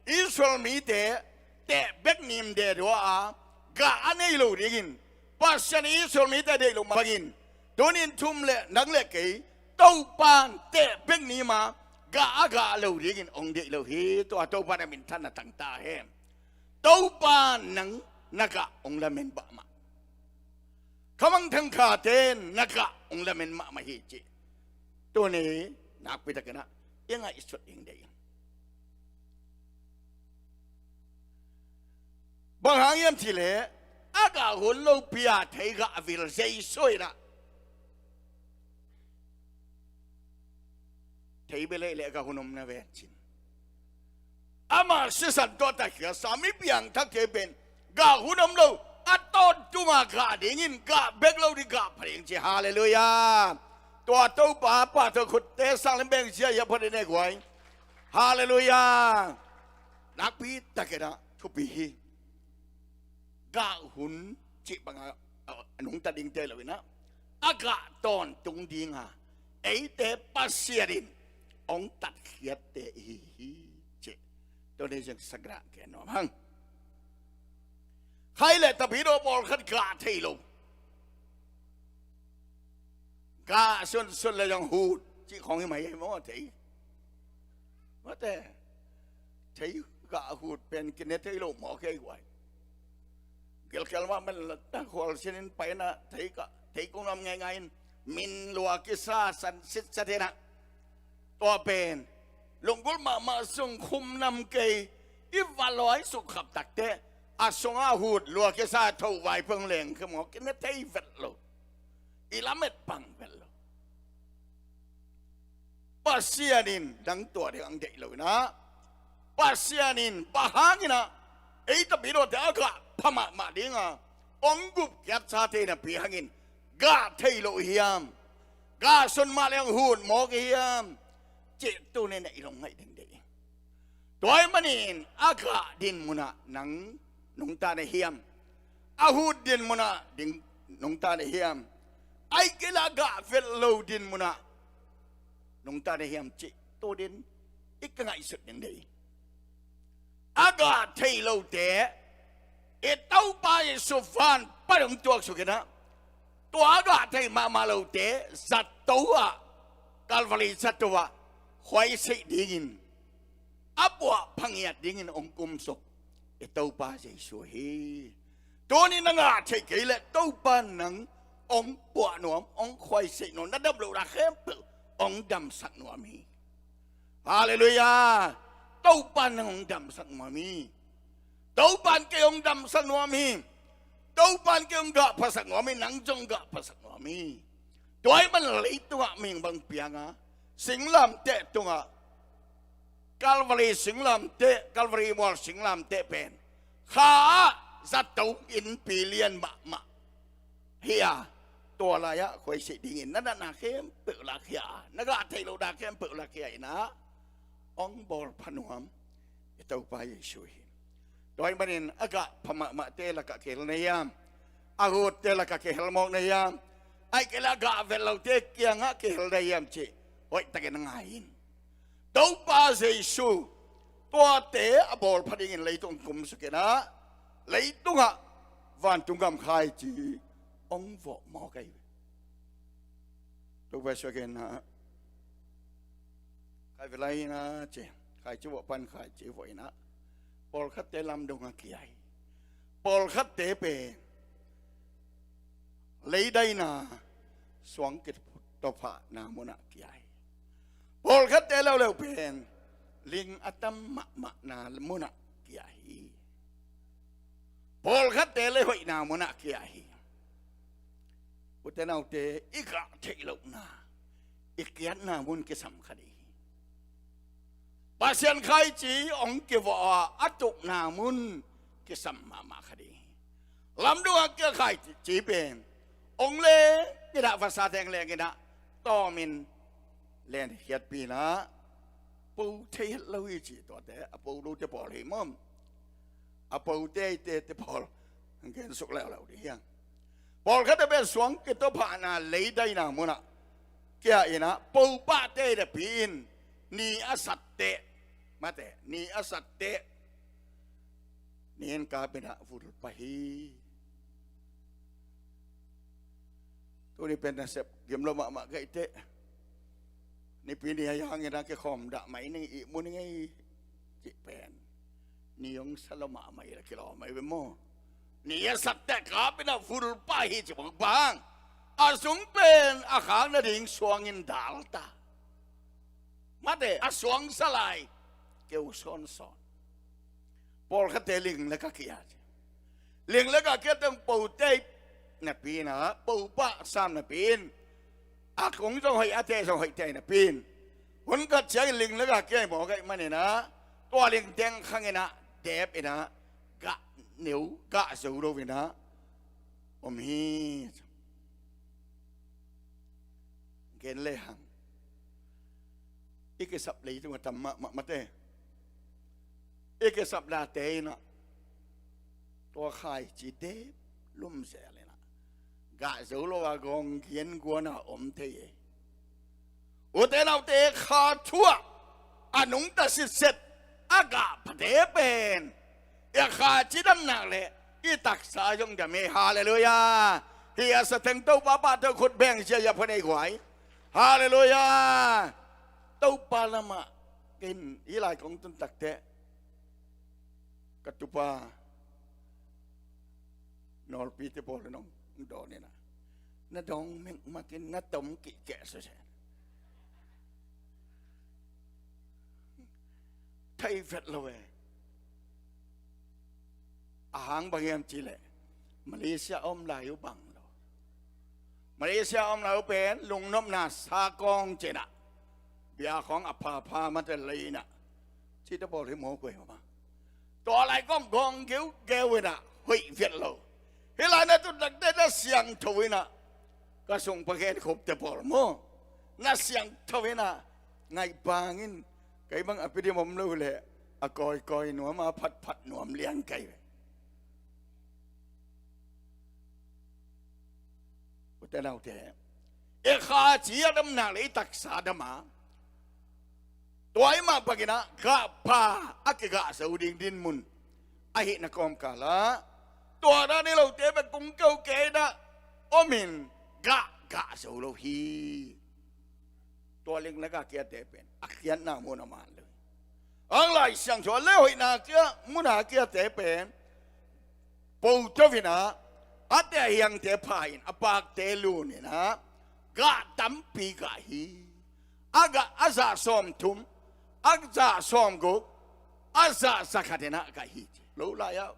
Israel mite teh bek nim dedua a gah a nei lo dingin Pasian Israel mite deih lo bangin tunin thum le nang le kei Topan teh bek nim a gah a gah lo dingin hong deih lo hi. Tua Topan a minthanna tang ta hen. Topan nang na gah hong lamen mahmah. Khamang thangkhate na gah hong lamen mahmah hi cih tuni nakpi takin ah i ngaihsut ding deih ing. Bang hang hiam cih leh a gah hun lopi a theigah a vil Jesuh in ah thei bia leh leh gah hun om na ven cin. Amah sisan tawh takhia sa mi piangthakte pen gah hun om lo a tawntung a gah dingin gah bek lo ding gah pha ding ci. Halleluiah. Tua Topa pahtawi khutte sang lem beng zia ia pha ding ne guai. Halleluiah. Nakpi takin ah thupi hi. Gah hun cih bang a, a, a nungta dingte lo in ah a gah tawntung ding a eite Pasian in hong tatkhiatte ihi hi, cih tuni zing sagah gen nuam hang. Khai le tapidaw pawlkhat gah thei lo, gah sunsun le zong hut cih khong hi mai ei maw, thei. Mate, thei gah hut pen kine thei lo maw kei guai. Gilkial mah man la ta khual sinin paina thei ka, thei kong nam ngeingai in min lua kisa san sit sa thena. Tua pen lunggulh mahmah sung khum nam kei i va lua i suk khap takte a sunga hut lua kisa tho vai pong leng khe maw, kine thei vet lo. I lamet pang vet lo. Pasian in nang tua ding ang deih lo inah, Pasian in bang hang inah ei tapidawte a gah pha mahmah dinga hong gupkhiat sate napi hangin gah thei lo hiam? Gah sun mah le hong hut mawk hiam? Cih tuni inah i lungngaih ding deih. Tua ahih manin a gah din munah nang nungta na hiam? A hut din munah ding nungta na hiam? Ahih kei leh a gah vet lo din munah nungta na hiam cih tu din i ka ngaihsut ding deih. A gah thei lote i Topa Jesu van pan hong tuaksuk inah, tua a gah thei mahmah lote zato ah, Kalvari zato ah khuaiseih dingin, a puah phangiat dingin hong kumsuk i Topa Jesu hi. Tuni na gah thei kei leh Topa nang hong puah nuam, hong khuaiseih nuam, na dam loh dah khempeuh hong damsak nuam hi. Halleluiah. Topa nang hong damsak nuam hi. Topa in kei hong damsak nuam hi. Topa in kei hong gah phasak nuam hi, nang zong gah phasak nuam hi. Tua ahih man leitungah mihing bang pianga singlamteh tungah, Kalvari singlamteh, Kalvari mual singlamteh pen kha ah zato innpi lian mahmah hi a, tua lai-ah khuaiseih dingin na natna khempeuh lakhia a, na gah thei loh dah khempeuh lakhia inah hong bawl pha nuam i Topa Jesu hi. Tua ahih manin a gah pha mahmahte lakah kihel na hiam? A hutte lakah kihel mawk na hiam? Ahih kei leh a gah vet lote kiangah kihel na hiam cih hoihtakin a ngai in. Topa Jesu tuate a bawl pha dingin leitung kumsuk inah, leitungah vantung gam khaici hong vawh mawk ahi ve. Topa Jesu a genna ah, khai ve lai inah ci, khaici vawh pan khaici vawh inah, pawlkhatte lamdung ah kia hi. Pawlkhatte pen leidaina, suang kitophahna munah kia hi. Pawlkhatte leuleu pen ling a tam mahmahna munah kia hi. Pawlkhatte leihoihna munah kia hi. Ute naute, i gah theih lohna, i kiatna mun kisam kha ding hi. Pasian khaici hong kivawh a, a tukna mun kisam mahmah kha ding hi. Lamdung ah kia khaici pen hong leng inah, vasate hong leng inah tawmin lenkhiatpih inah, po thei het lo hi cih tuate, a po lote pawl hi mawm. A po teite te pawl hong gensuk leuleu ding hi hang. Pawlkhatte pen suang kitophahna leidaina munah kia inah, po pahte napi in ni a satteh, mate, ni a satteh ni in kap inah vul pah hi. Tuni pen nasep gim lo mahmah kei teh, Nipi ni a hang inah kikhawm dah mai ning, ihmu ning ei cih pen ni hong sa lo mahmah inah kilawm ahi ve maw. Ni a satteh kap inah vul pah hi cih bang bang, a sung pen a khak nading suang in dal ta. Mate, a suang sa lai keu sawnsawn. Pawlkhatte ling le ka kia ci. Ling le ka kia teng pote napi inah, po pah sam napi in, a kung zong hoih, a te zong hoih te napi in, hun khat ciangin ling le ka kia hi mawk ahih man inah, tua ling teng khang inah dep inah, gah neu, gah zo lo inah om hi. Gen le hang, i kisap leitung a tam mahmah, mate. I kisapnate inah tua khaici dep lumzel inah, gah zo lo a gawng gen guan a om thei ei. Ute naute, kha thu ah a nungta sitset a gah phate pen i kha cidamna le i taksa zong dam hi. Halleluiah. Hih a sa teng Topa pahtawi khut beng ziazia pha nei guai. Halleluiah. Topa lamah ken hih lai kong tun takteh ka tupa nawlpite pawl in hong dawn inah, na dawng mekmakin na tom kihkeh sese. Thei vet lo e. A hang bang hiam cihleh Malaysia a om lai uh bang lo. Malaysia a om lai uh pen lungnopna sakawng cinah bia khawng a phapha mate lei inah cite pawl hi mawk uh hi mah. Tua lai kong gawng geugeu inah hoih vet lo. Hih lai na tun takteh na siangtho inah ka sung pakhen khupte pawl maw, na siangtho inah ngaih bangin kei bang a pidim om lo leh a kawikawi nuam a phatphat nuam liang kei ve. Ute naute, i kha cidamna le i taksa dam a, tua i mah bangin ah gah pha a kigah zo ding dinmun ahihna kawmkal ah tua dan hi lote bek kung keu kei inah om in gah gah zo lo hi. Tua leng na gah kiate pen a khiatna mun a man lo hi. Ang Lai Siangtho a le hoihna kia muna kiate pen po to inah a te a hiangte pha in a pakte lun inah gah tampi gah hi. A gah a zah sawmthum, a zah sawmguk, a zah zakhat inah gah hi ci lo lai-ah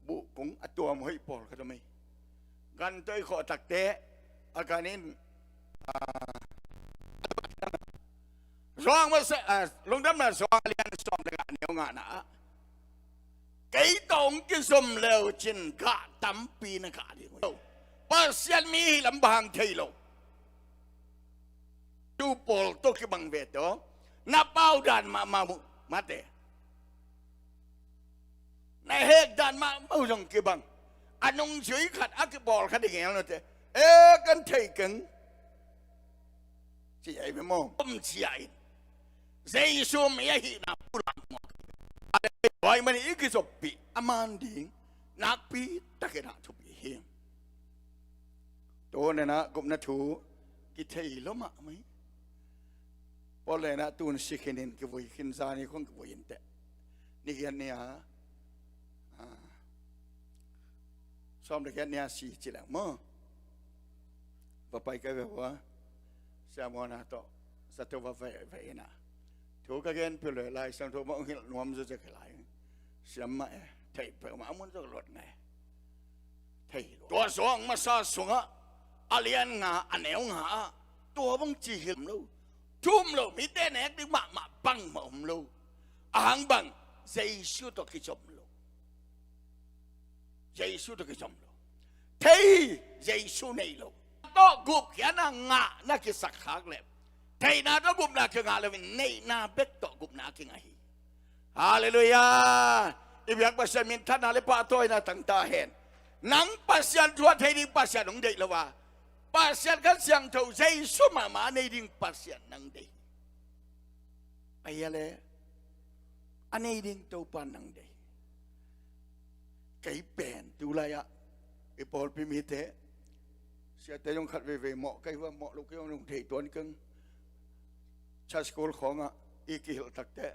buh kung a tuam hoih pawlkhat om hi. Gan tawh i khawh takteh a gan in, ah, Johan masa, ah, Lungdamna Johan a lian sawm le gah a neu ngana ah kei tawh hong kizom leu cin gah tampi na gah ding uh. Pasian mi hi lam bang thei lo. Tu pawl tawh kibang ve tawh na pau dan mahmah uh mate. Na hek dan mahmah uh zong kibang. A nungzui khat a kipawl khat i ngel nate, e, kan thei keng ci ahi ve maw. Om cia in Jesu mi ahihna pulak maw. A le pai man i kizoppih a man ding nakpi takin ah thupi hi. Tua nena gupna thu kithei lo mahmah hi. Paul le na tun si khinin kivui khin zani khong kivui inteh. Ni giat ni a, ah, sawm le giat ni a si ci leng maw. Va pai kai ve hua. Siamawna tawh zato va ve ve ina. Thu ka gen piu le Lai Siangtho mah hong hilh nuam zo zek hi lai. Siam mah e, theih peuh mah a mun zo luat ngai. Thei lo. Tua zawng masa sungah a lian nga a neu nga ah tua bang ci hi om lo. Thu um lo mite nek ding mahmah bangmah om lo. A hang bang Jesu tawh kizom lo. Jesu tawh kizom lo. Thei Jesu nei lo. Tawh gupkhiatna ngah na kisak khak le theihna tawh gupna kingah lo in neihna bek tawh gupna kingah hi. Halleluiah. I biak Pasian minthanna le pahtawina tangta hen. Nang Pasian thu a thei ding Pasian hong deih lo a, Pasian Kha Siangtho Jesu mahmah a nei ding Pasian nang deih. Ahi a le a nei ding Topa nang deih. Kei pen tulai-ah i pawlpi mite siate zong khat veivei mawh kei hua mawh lo kei hua nung thei tuan keng. Church school khawngah i kihilh takteh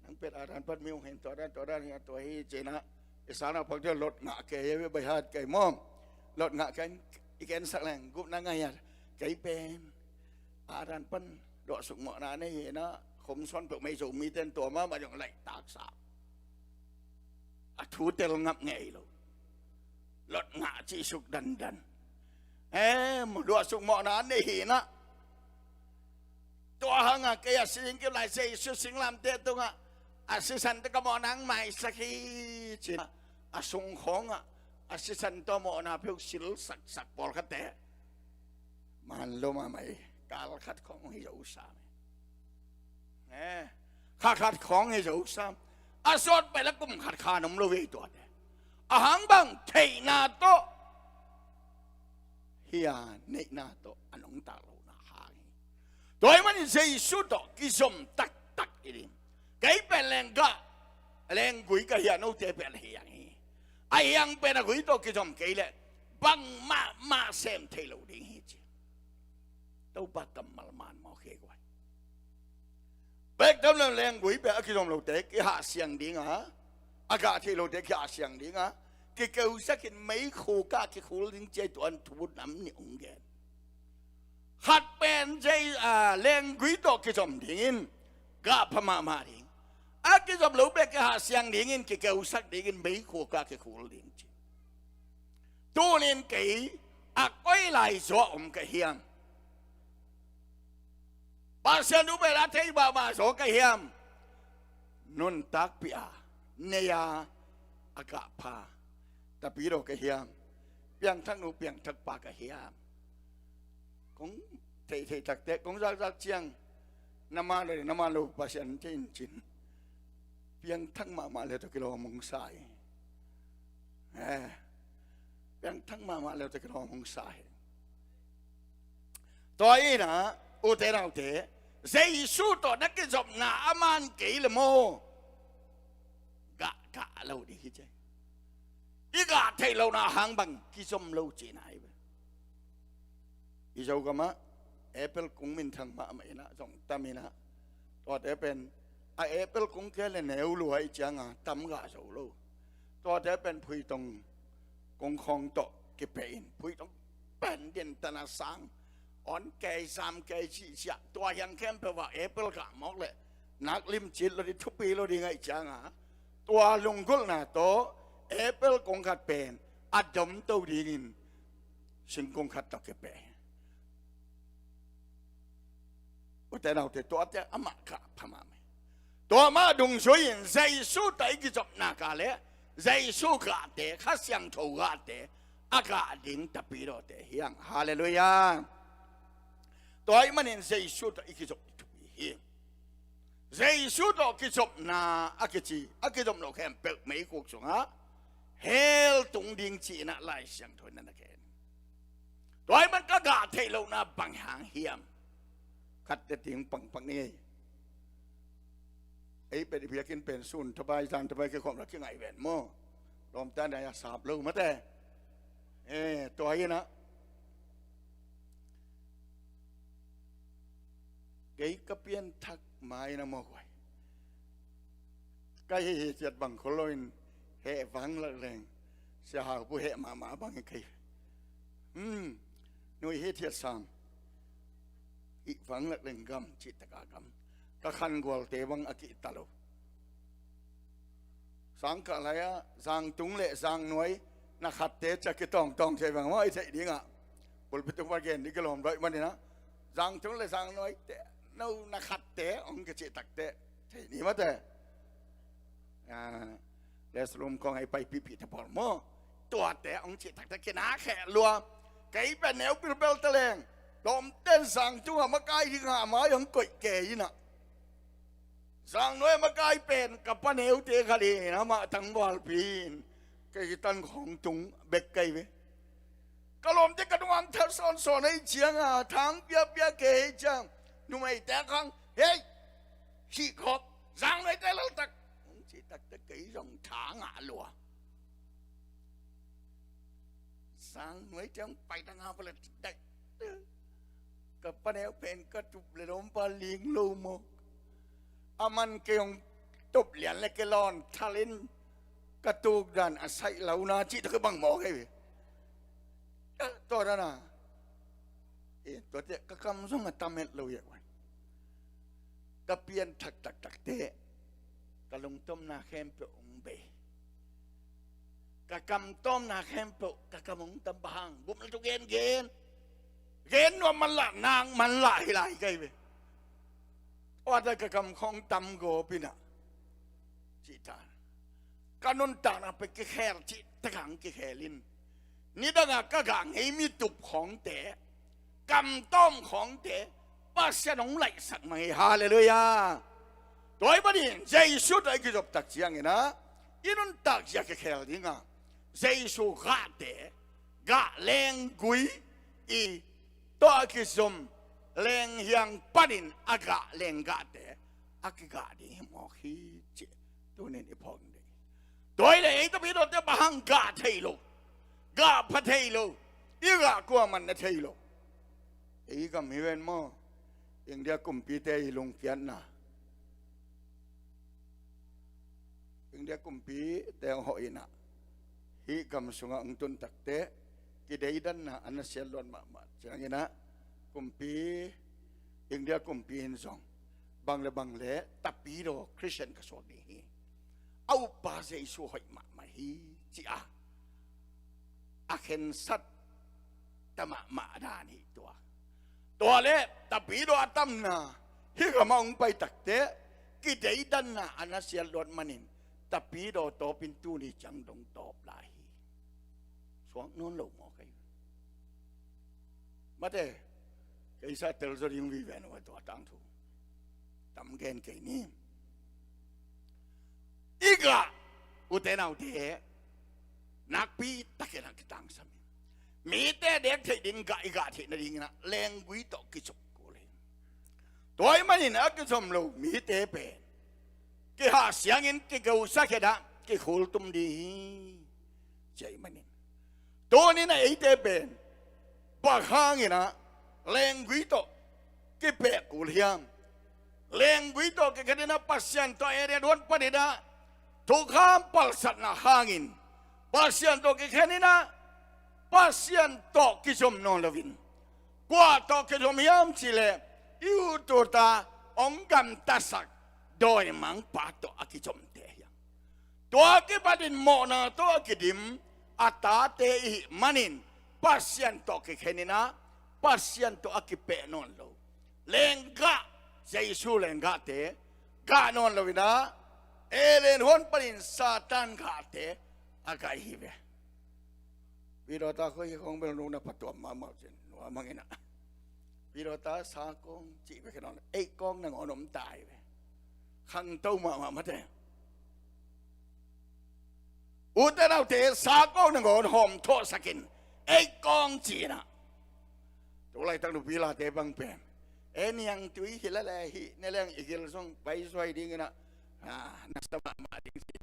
nang pet a dan pat mi hong hen tua dan tua dan hi a tua hi cinah i sana pakte lot ngah kei hi a bai hat kei mawm. Lot ngah kei i kensak leng gupna ngai a kei pen a dan pan luahsuk mawhna nei hinah khomsuan peuh mei Zomite in tua mahmah zong laih taksa a thu tel ngap ngei lo. Lot ngah cihsuk dandan. Em, luahsuk mawhna nei hinah tua hangah kei a singkip lai Jesu singlamteh tungah a sisan tawh ka mawhna hong maisak hi cinah a sung khawngah a sisan tawh mawhna pheuh silsaksak pawlkhatte man lo mahmah hi. Kal khat khawng hi zo sam hi. Eh, kha khat khawng hi zo sam. A sawt pai la kum khat khan om lo vei tuate. A hang bang theihna tawh hi a neihna tawh a nungtak lohna hang hi. Tua ahih manin Jesu tawh kizom taktak i ding. Kei pen lenggah, lenggui ka hi a, note pen hiang hi. A hiang pen a gui tawh kizom kei leh bangmah mah sem thei lo ding hi ci. Topa kammal man mawk hi guai. Bek tham lo lenggui pen a kizom lote kihah siang ding a, a gah theih lote kihah siang ding a, kikeusak in meikhuk ah kikhul ding ci a, tua in thu nam nih hong gen. Khat pen zei, a, lenggui tawh kizom dingin gah pha mahmah ding. A kizom lo bek kihah siang dingin, kikeusak dingin, meikhuk ah kikhul ding ci. Tunin kei a koi lai zaw om ka hiam? Pasian thu pen a thei mahmah zaw ka hiam? Nuntakpih a, nei a, a gah pha Tapidaw ka hiam? Piangthak nu, piangthak pa ka hiam? Kong theihtheih takte, kong zakzak ciang, na man lo, na man lo, Pasian thei in cin. Piangthak mahmah le tawh kilawm hong sa hi. Eh, piangthak mahmah le tawh kilawm hong sa hi. Tua in a, ute naute, Jesu tawh na kizopna a man kei le maw, gah, gah lo ding hi ci. I gah theih lohna hang bang kizom lo cihna hi ve. I Zogam ah apple kung minthang mahmah in a, zong tam in a, tuate pen a apple kung kei le neu lua ahih ciang a tam gah zo lo. Tuate pen phuitong kung khawng tawh kipia in, phuitong pen din tan a sang, awn kei, sam kei cihciah, tua hiang khempeuh ah apple gah mawk leh nak limcit lo ding, thupi lo ding ahih ciang a, tua lunggulhna tawh apple kung khat pen a domto dingin singkung khat tawh kipia hi. Ute naute, tuate amah gah pha mahmah hi. Tua mah dungzui in Jesu tawh i kizopna gah le Jesu gahte, Kha Siangtho gahte a gah ding Tapidawte hi hang. Halleluiah. Tua ahih manin Jesu tawh i kizop ding thupi hi. Jesu tawh kizopna a kici, a kizom loh khempeuh meikhuk sungah hell tung ding ci-in a Lai Siangtho in a na gen. Tua ahih man ka gah theih lohna bang hang hiam? Khat te ting pangpang ni. Ei pen i biakinn pen sun thapai, zan thapai kikhawm la kingaih ven maw. Lawmta na a sap lo mate. Eh, tua hi na. Kei ka pianthak mai na maw guai. Ka hih hithiat bang khol loin heh vang lak leng. Sia Hau Pu heh mahmah bang hi kei. Hmm. Nui hithiat sam. Hih vang lak leng gam cih taka gam. Ka khan gualte bang a kihta lo. Sangkah lai-ah Zangtung le Zangnuai na khatte cia kitawngtawng thei bang maw i theih dingah. Pulpit tung pa gen ding kilawm daih maninah Zangtung le Zangnuai te no na khatte hong kicih takte thei ni mate. Lesrum kong ai paipihpih ta pawl maw? Tuate hong cih takte kina kheh lua. Kei pen neu pilpel ta leng lawmten Zangtung a makai dingah a mai hong koih kei inah Zangnuai makai pen ka paneute khat in amah tangvalpi in kei kitan khawng tung bek kei ve. Ka lawmte ka nungam thar sawnsawn ei cianga thang piapia kei ei ciang numeite khang hei hihkhop Zangnuaite laltak hong cih takte kei zong tha ngah lua. Zangnuaite hong paita ngah pale daih. Ka paneu pen ka tup le lawmpa ling lo mawk. A man kei hong tup lian le kei lawn thalin ka tukdan a saih lo na cih tawh kei bang mawk ei ve. Tua dana e tuate ka kam zong a tamet lo iah wan. Ka pianthak taktakte ka lungtomna khempeuh hong bei. Ka kam tawmna khempeuh ka kam hong tam bang hang gum le tu gen gen gen nuam manlah nak manlah hi lai kei ve. Tua ta ka kam khawng tam gawp inah cih ta ka nuntakna pe kikhel cih takang kikhel in nidangah ka gah ngei mi tup khawngte kam tawm khawngte Pasian hong laihsak mang hi. Halleluiah. Tua ahih manin Jesu tawh i kizop tak cianginah i nuntak zia kikhel dinga Jesu gahte gah lenggui i tawh a kizom Lenghiang panin a gah lenggahte a kigah ding hi mawk hi cih tunin i phawk ding. Tua hi leh ei tapidawte bang hang gah thei lo, gah pha thei lo, i gah kuaman na thei lo. Ei gam hi ven maw, India kumpite i lungkiatna, India kumpite hong hawh inah, hih gam sungah hong tun takteh kideidanna a na siat luat mahmah cianginah, kumpi, India kumpi in zong bang le bang le tapidaw Khristian ka suak ding hi, a uppa Jesu hoih mahmah hi, ci-a a khensat ta mahmah dan hi tua. Tua le tapidaw a tamna hih gamah hong pai takteh kideidanna a na siat luat manin tapidaw tawpin tuni ciang dong tawp lai hi. Suak nawn lo maw kei? Mate, kei sa telzaw ding vive nuai tua tangthu tam gen kei ni. I gah, ute naute, nakpi takin a kitangsam hi. Mite dek theih ding gah i gah theih nadingin ah lenggui tawh kizom kul hi. Tua ahih manin a kizom lo mite pen kihah siangin kigosak khin ah kikhul tum ding hi. Ci ahih manin tunin ah eite pen bang hangin ah lenggui tawh kipeh kul hiam? Lenggui tawh kikhen inah Pasian tawh Eden huan panin ah thukham palsatna hangin Pasian tawh kikhen inah Pasian tawh kizom nawn loin, kua tawh kizom hiam cih leh i ut ut a hong gamtasak dawimangpa tawh a kizomte hi hang. Tua kipatin mawhna tawh a kidim a tate i hih manin Pasian tawh kikhen inah Pasian tawh a kipeh nawn lo lenggah, Jesu lenggahte gah nawn lo inah Eden huan panin Satan gahte a gah hi ve. Pilawta khoi hi khong bel nung na phatuam mahmah cin nuam hang inah, pilawta sa kong cih ve khe nawn, ei kong nangawn om ta hi ve. Khangto mahmah mate. Ute naute, sa kong nangawn hawm thawhsakin ei kong ci inah. Tulaitak nupi late bang pen e niangtui hi lele hih ne leng i gil sung paisuai ding inah, ah, na sa mahmah ding ci.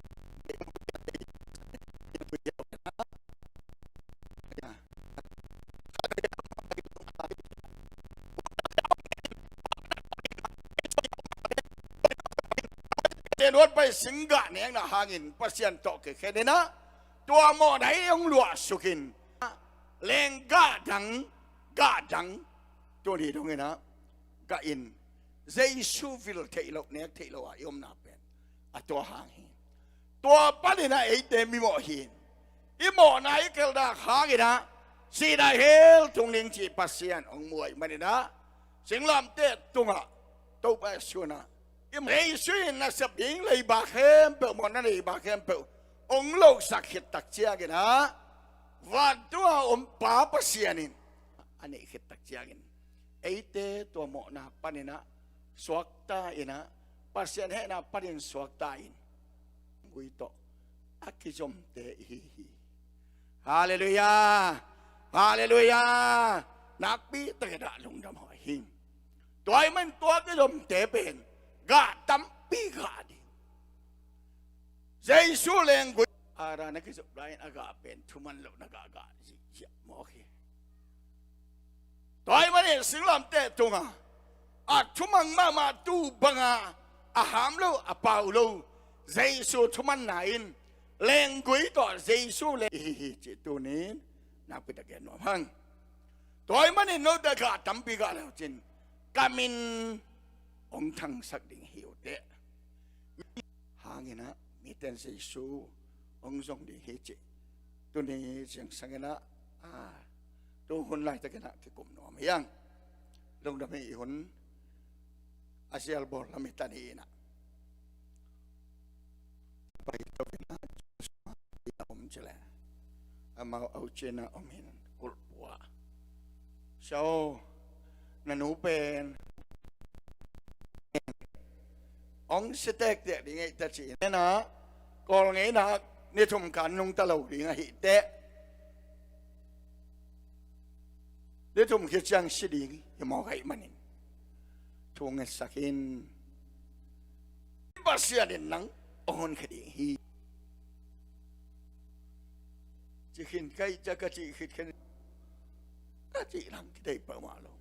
Eden huan pai singgah nekna hangin Pasian tawh kikhen inah tua mawhna i hong luahsukin lenggah dang, gah dang, tuni dong inah gah in Jesu vil theih loh, nek theih loh a i omna pen a tua hang hi. Tua panin ah eite mimawh hi. I mawhna i khelhna hang inah sihna hell tung ding cih Pasian hong muh ahih manin ah singlamteh tungah Topa Jesu inah i mei sui in nasep ding leiba khempeuh, mawhna leiba khempeuh hong losak khit tak ciangin ah vantung a om Pa Pasian in a neih khit tak ciangin eite tua mawhna panin ah suakta inah, Pasian hehna panin suakta in gui tawh a kizomte i hi hi. Halleluiah. Halleluiah. Nakpi takin ah lungdam huai hi. Tua ahih manin tua kizomte pen gah tampi gah ding. Jesu lenggui a ra na kizop lai-in a gah pen thuman loh na gah gah ziahziah mawk hi. Tua ahih manin singlamteh tungah a thumang mahmah, tu banga a ham lo, a pau lo Jesu thumanna in lenggui tawh Jesu leng i hi hi cih tunin nakpi tak gen nuam hang. Tua ahih manin note gah tampi gah le uh cin ka min hong thangsak ding hi uh teh. Hang inah mite in Jesu hong zong ding hi cih tuni zingsang inah, ah, tu hun laitakin ah kikum nuam hi hang. Lungdam hi. I hun a sialbawl lam i tan hi inah. Pai to inah a om ci leh amau aucina om in kulh pua. So na nu pen hong si tektek ding ei ta ci inah, Kawl ngeina ni thum kan nungta lo ding ahih teh ni thum khit ciang si ding hi mawk ahih manin thu ngetsak in, Pasian in nang hong honkhia ding hi. Ci khin ka hih ciang ka cih khit khin, ka cih lam kithei peuhmah lo.